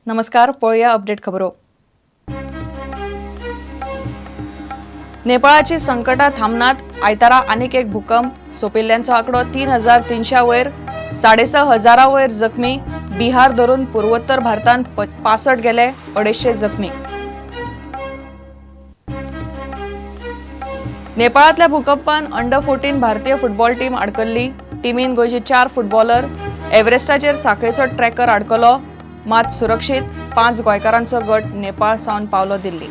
नमस्कार, पळोवया अपडेट खबरो. नेपाळाची संकटां थांबनात. आयतारा आनीक एक भूकंप. सोंपिल्ल्यांचो आंकडो 3300 वयर, 6,500 वयर जखमी. बिहार धरून पूर्वोत्तर भारतांत 65 गेले, 250 जखमी. नेपाळांतल्या भूकंपान अंडर 14 भारतीय फुटबॉल टीम आडकल्ली. टिमीन गोंयचे 4 फुटबॉलर. एव्हरेस्टाचेर साखळेचो ट्रॅकर आडकलो, मात सुरक्षीत. 5 गोंयकारांचो गट नेपाळ सावन पावलो दिल्ली.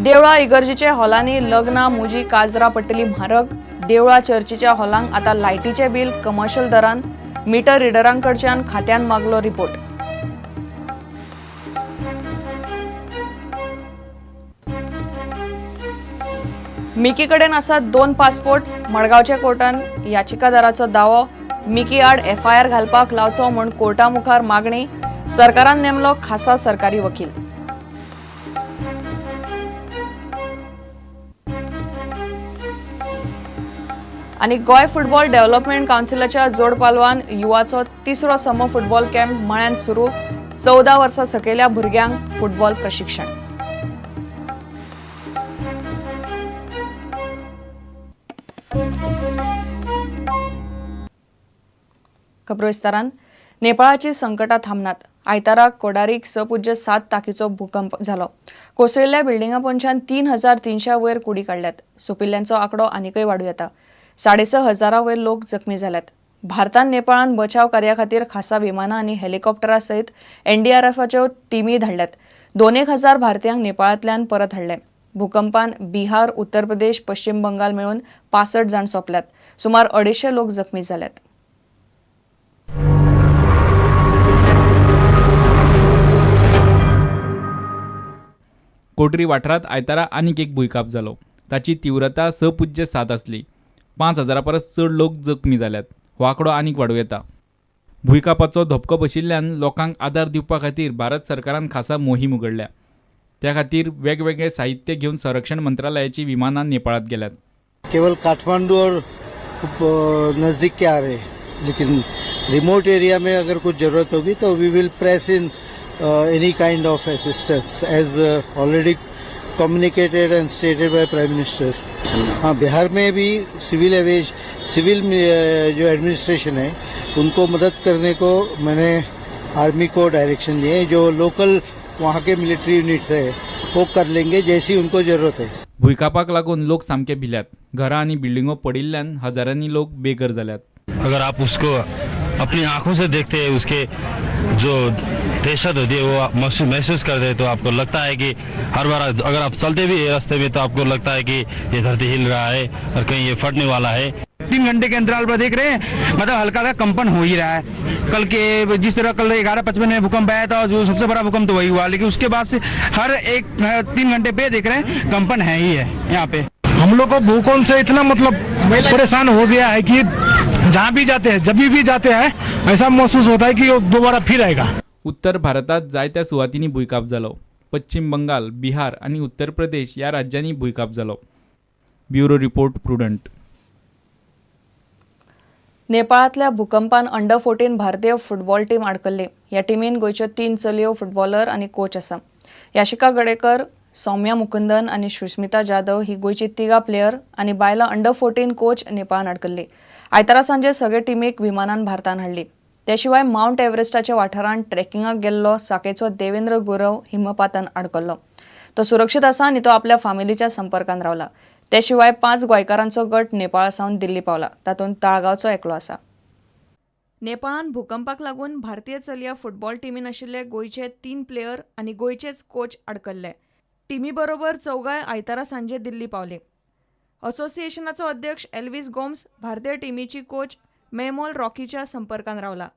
देवळा इगर्जीच्या हॉलांनी लग्नां, मुजी, काजरा पडटली म्हारग. देवळा चर्चीच्या हॉलांक आतां लायटीचें बील कमर्शियल दरान. मिटर रिडरांकडच्यान खात्यान मागलो रिपोर्ट. मिकी कडेन आसात 2 पासपोर्ट. मडगांवच्या कोर्टान याचिकादाराचो दावो. मिकी आड एफआयआर घालपाक लावचो म्हूण कोर्टा मुखार मागणी. सरकारान नेमलो खासा सरकारी वकील. आनी गोंय फुटबॉल डेव्हलपमेंट कावन्सिलाच्या जोडपालवान युवाचो 3रो समर फुटबॉल कॅम्प मळ्यांत सुरू. 14 वर्सां सकयल्या भुरग्यांक फुटबॉल प्रशिक्षण. खबरो विस्तारान. नेपाळाची संकटां थांबनात. आयतारा कोडारीक 6.7 ताकीचो भूकंप जालो. कोसळिल्ल्या बिल्डिंगा पोंच्यान 3300 वयर कुडी काडल्यात. सोंपिल्ल्यांचो आंकडो आनीकय वाडूं येता. 6,500 वयर लोक जखमी जाल्यात. भारतान नेपाळान बचाव कार्या खातीर खासा विमानां आनी हेलिकॉप्टरा सयत एनडीआरएफाच्यो टिमी धाडल्यात. 2,000 भारतीयांक नेपाळांतल्यान परत हाडले. भूकंपान बिहार, उत्तर प्रदेश, पश्चिम बंगाल मेळून 65 जाण सोंपल्यात. सुमार 250 लोक जखमी जाल्यात. कोटरी वाठारांत आयतारा आनीक एक भुंयकांप जालो. ताची तीव्रता 6.7 आसली. 5,000 परस चड लोक जखमी जाल्यात. हो आंकडो आनीक वाडूं येता. भुंयकांपाचो धपको बशिल्ल्यान लोकांक आदार दिवपा खातीर भारत सरकारान खासा मोहीम उगडल्या. त्या खातीर वेगवेगळे साहित्य घेवन संरक्षण मंत्रालयाची विमानां नेपाळांत गेल्यात. केवल काठमांडू और नज़दीक के आ रहे हैं, लेकिन रिमोट एरिया में अगर कुछ जरूरत होगी तो we will press in any kind of assistance as already communicated and stated by Prime Minister. हाँ, बिहार में भी सिविल जो एडमिनिस्ट्रेशन है उनको मदद करने को मैंने आर्मी को डायरेक्शन दिए. जो लोकल वहाँ के मिलिट्री यूनिट्स है वो कर लेंगे जैसी उनको जरूरत है. भुंयकांपाक लागून लोक सामके भिल्यात. घरां आनी बिल्डिंगो पडिल्ल्यान हजारांनी लोक बेघर जाल्यात. अगर आप उसको अपनी आंखों से देखते हैं, उसके जो दहशत होती है वो महसूस करते हैं, तो आपको लगता है कि हर बार अगर आप चलते भी है रास्ते में तो आपको लगता है कि ये धरती हिल रहा है और कहीं ये फटने वाला है. 3 घंटे के अंतराल पर देख रहे हैं, मतलब हल्का हल्का कंपन हो ही रहा है. कल के जिस तरह कल 11:55 में भूकंप आया था, जो सबसे बड़ा भूकंप तो वही हुआ, लेकिन उसके बाद से हर एक 3 घंटे पे देख रहे हैं कंपन है ही है यहाँ पे. हम लोग को भूकंप से इतना मतलब परेशान हो गया है कि जहाँ भी जाते हैं, जब भी जाते हैं, ऐसा महसूस होता है कि वो दोबारा फिर आएगा. उत्तर भारतात जायत्या सुवातींनी भुंयकांप जालो. पश्चिम बंगाल, बिहार आनी उत्तर प्रदेश ह्या राज्यांनी भुंयकांप जालो. Bureau report, Prudent. नेपाळांतल्या भूकंपान अंडर 14 भारतीय फुटबॉल टीम आडकल्ली. ह्या टिमीन गोंयच्यो 3 चलयो फुटबॉलर आनी कोच आसा. याशिका गडेकर, सौम्या मुकुंदन आनी सुस्मिता जाधव ही गोंयची 3 प्लेयर आनी बायलां अंडर 14 कोच नेपाळान आडकल्ली. आयतारा सांजे सगळे टिमीक विमानान भारतान हाडली. ते शिवाय मावंट एव्हरेस्टाच्या वाठारांत ट्रेकिंगाक गेल्लो साकेचो देवेंद्र गुरव हिमपातान आडकल्लो. तो सुरक्षीत आसा आनी तो आपल्या फामिलीच्या संपर्कान रावला. ते शिवाय 5 गोंयकारांचो गट नेपाळा सावन दिल्ली पावला. तातूंत ताळगांवचो एकलो आसा. नेपाळान भूकंपाक लागून भारतीय चलया फुटबॉल टिमीन आशिल्ले गोंयचे 3 प्लेयर आनी गोंयचेच कोच आडकल्ले. टिमी बरोबर 4 आयतारा सांजे दिल्ली पावले. असोसिएशनाचो अध्यक्ष एल्विस गोम्स भारतीय टिमीची कोच मेमोल रॉकीच्या संपर्कान रावला.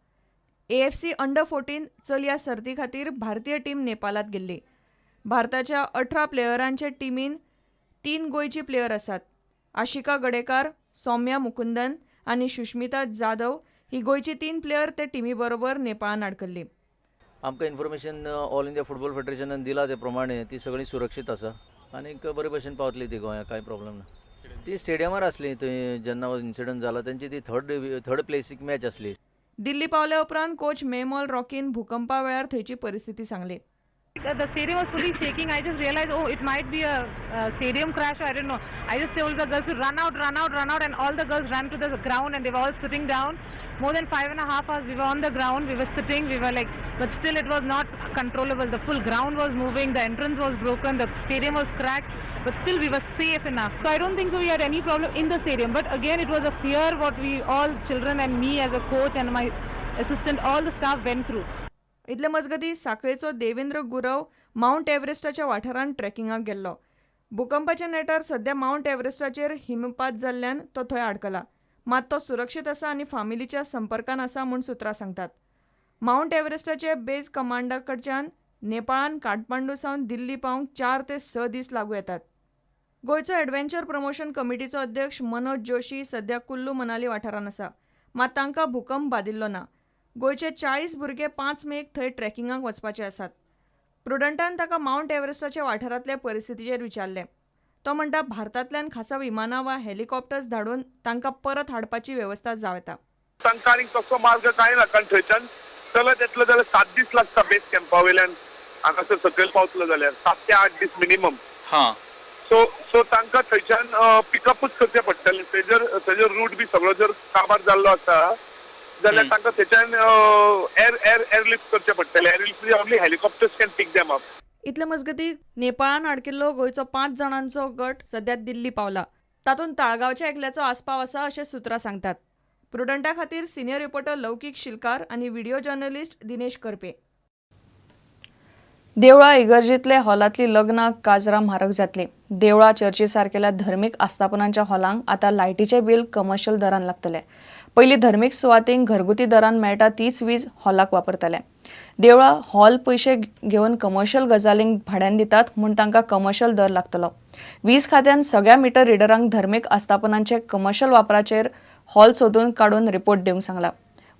एएफसी अंडर 14 चलया सर्ती खातीर भारतीय टीम नेपाळांत गेल्ली. भारताच्या 18 प्लेयरांचे टिमीन 3 गोंयची प्लेयर आसात. आशिका गडेकार, सौम्या मुकुंदन आनी सुष्मिता जाधव ही गोंयची 3 प्लेयर ते टिमी बरोबर नेपाळान आडकल्ली. आमकां इन्फॉर्मेशन ऑल इंडिया फुटबॉल फेडरेशनान दिला ते प्रमाणे ती सगळी सुरक्षीत आसा आनीक बरे भशेन पावतली ती गोंया, कांय प्रॉब्लम ना. ती स्टेडियमार आसली थंय जेन्ना इन्सिडंट जाला तेंची ती थर्ड थर्ड प्लेसीक मॅच आसली. दिल्ली पावल्या उपरांत कोच मेमोल रॉकीन भूकंपा वेळार थंयची परिस्थिती सांगली. The stadium was fully shaking. I just realized, oh, it might be a stadium crash. I don't know. I just told the girls to run out, run out, run out, and all the girls ran to the ground and they were all sitting down. More than 5.5 hours we were on the ground. We were sitting. We were like, but still it was not controllable. The full ground was moving. The entrance was broken. The stadium was cracked. But still we were safe enough. So I don't think so we had any problem in the stadium. But again, it was a fear what we all children and me as a coach and my assistant, all the staff went through. इतले मजगती साखळेचो Devendra Gurav mount एव्हरेस्टाच्या वाठारांत ट्रेकिंगाक गेल्लो. भूकंपाच्या नेटार सध्या mount एव्हरेस्टाचेर हिमपात जाल्ल्यान तो थंय आडकला. मात तो सुरक्षीत आसा आनी फामिलीच्या संपर्कान आसा म्हूण सुत्रां सांगतात. मावंट एव्हरेस्टाचे बेज कमांडा कडच्यान नेपाळान काठमांडू सावन दिल्ली पावंक 4 ते 6 दीस लागू येतात. गोंयचो एडवेंचर प्रमोशन कमिटीचो अध्यक्ष मनोज जोशी सध्या कुल्लू मनाली वाठारांत आसा. मात तांकां भूकंप बादिल्लो ना. गोंयचे 40 भुरगे 5 मेक थंय ट्रेकिंगाक वचपाचे आसात. प्रुडंटान ताका मावंट एव्हरेस्टाच्या वाठारांतले परिस्थितीचेर विचारलें. तो म्हणटा, भारतांतल्यान खासा विमानां वा हेलिकॉप्टर्स धाडून तांकां परत हाडपाची वेवस्था जावं येता. तांकां आनीक तसो मार्ग कांय ना, कारण थंयच्यान चलत येतलो जाल्यार 7 दीस लागता बेस कॅम्पा वयल्यान हांगासर सकयल पावतलो जाल्यार 7 ते 8 दीस मिनिमम. हां, सो सो तांकां थंयच्यान पिकअपूच करचें पडटलें. थंयजर रूट बी सगळो जर काबार जाल्लो आसा जाल्यार तांकां थंयच्यान एर एर एअरलिफ्ट करचें पडटलें. Airlift only helicopters can pick them up. इतले मजगती नेपाळान आडकिल्लो गोंयचो 5 जाणांचो गट सध्या दिल्ली पावला. तातूंत ताळगांवच्या एकल्याचो आस्पाव आसा अशें सुत्रां सांगतात. प्रुडंटा खातीर सिनियर रिपोर्टर लौकीक शिलकार आनी व्हिडिओ जर्नलिस्ट दिनेश करपे. देवळा इगर्जीतले हॉलांतली लग्नां काजरां म्हारग जातली. देवळा चर्ची सारकेल्या धर्मीक आस्थापनांच्या हॉलांक आतां लायटीचें बील कमर्शियल दरान लागतलें. पयलीं धर्मीक सुवातींक घरगुती दरान मेळटा तीच वीज हॉलाक वापरतले. देवळा हॉल पयशे घेवन कमर्शियल गजालींक भाड्यान दितात म्हूण तांकां कमर्शियल दर लागतलो. वीज खात्यान सगळ्या मिटर रिडरांक धर्मीक आस्थापनांचे कमर्शियल वापराचेर हॉल सोदून काडून रिपोर्ट दिवंक सांगला.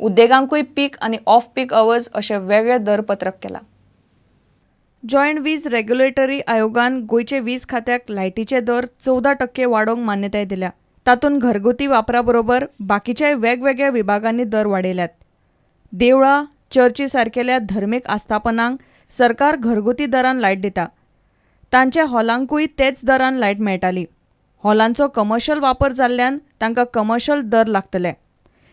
उद्देगांकूय पीक आनी ऑफ पीक अवर्स अशें वेगळे दर पत्रक केला. जॉयंट वीज रेग्युलेटरी आयोगान गोंयचे वीज खात्याक लायटीचे दर 14% वाडोवंक मान्यताय दिल्या. तातूंत घरगुती वापरा बरोबर बाकीच्याय वेगवेगळ्या विभागांनी दर वाडयल्यात. देवळां चर्ची सारकेल्या धर्मीक आस्थापनांक सरकार घरगुती दरान लायट दिता. तांच्या हॉलांकूय तेच दरान लायट मेळटाली. हॉलांचो कमर्शियल वापर जाल्ल्यान तांकां कमर्शियल दर लागतले.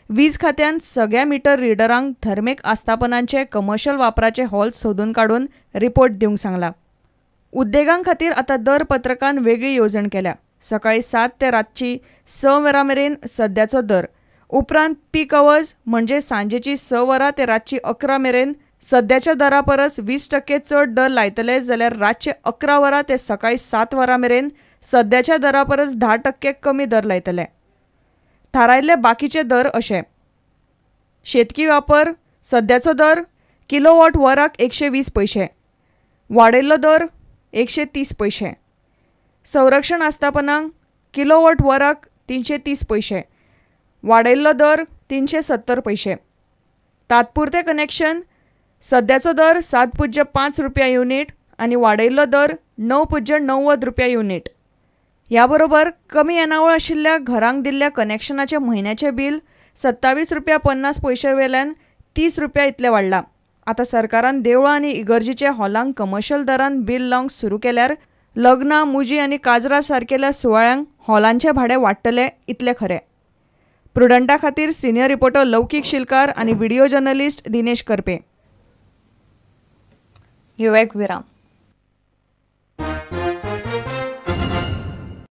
वीज खात्यान सगळ्या मिटर रिडरांक धर्मीक आस्थापनांचे कमर्शियल वापराचे हॉल सोदून काडून रिपोर्ट दिवंक सांगला. उद्देगां खातीर आतां दर पत्रकान वेगळी येवजण केल्या. सकाळी 7 ते रातची 6 वरां मेरेन सद्याचो दर, उपरांत पीक अवर्स म्हणजे सांजेची 6 वरां ते रातची 11 मेरेन सद्याच्या दरा परस 20% चड दर लायतले, जाल्यार रातचे 11 वरां ते सकाळी 7 वरां मेरेन सद्याच्या दरा परस 10% कमी दर लायतले. थारायल्ले बाकीचे दर अशे: शेतकी वापर सद्याचो दर किलोवॉट वराक 120 पयशे, वाडयल्लो दर 130 पयशे. संरक्षण आस्थापनांक किलोवॉट वराक 330 पयशे, वाडयल्लो दर 370 पयशे. तात्पुरते कनेक्शन सद्याचो दर 7.5 रुपया युनीट आनी वाडयल्लो दर 9.90 रुपया युनीट. ह्या बरोबर कमी येणावळ आशिल्ल्या घरांक दिल्ल्या कनेक्शनाचें म्हयन्याचें बील 27 रुपया 50 पयशे वेल्यान 30 रुपया इतलें वाडलां. आतां सरकारान देवळां आनी इगर्जीच्या हॉलांक कमर्शियल दरान बील लावंक सुरू केल्यार लग्नां, मुजी आनी काजरां सारकेल्या सुवाळ्यांक हॉलांचें भाडें वाडटलें इतलें खरें. प्रुडंटा खातीर सिनियर रिपोर्टर लौकीक शिलकार आनी व्हिडिओ जर्नलिस्ट दिनेश करपे. युवेक विराम.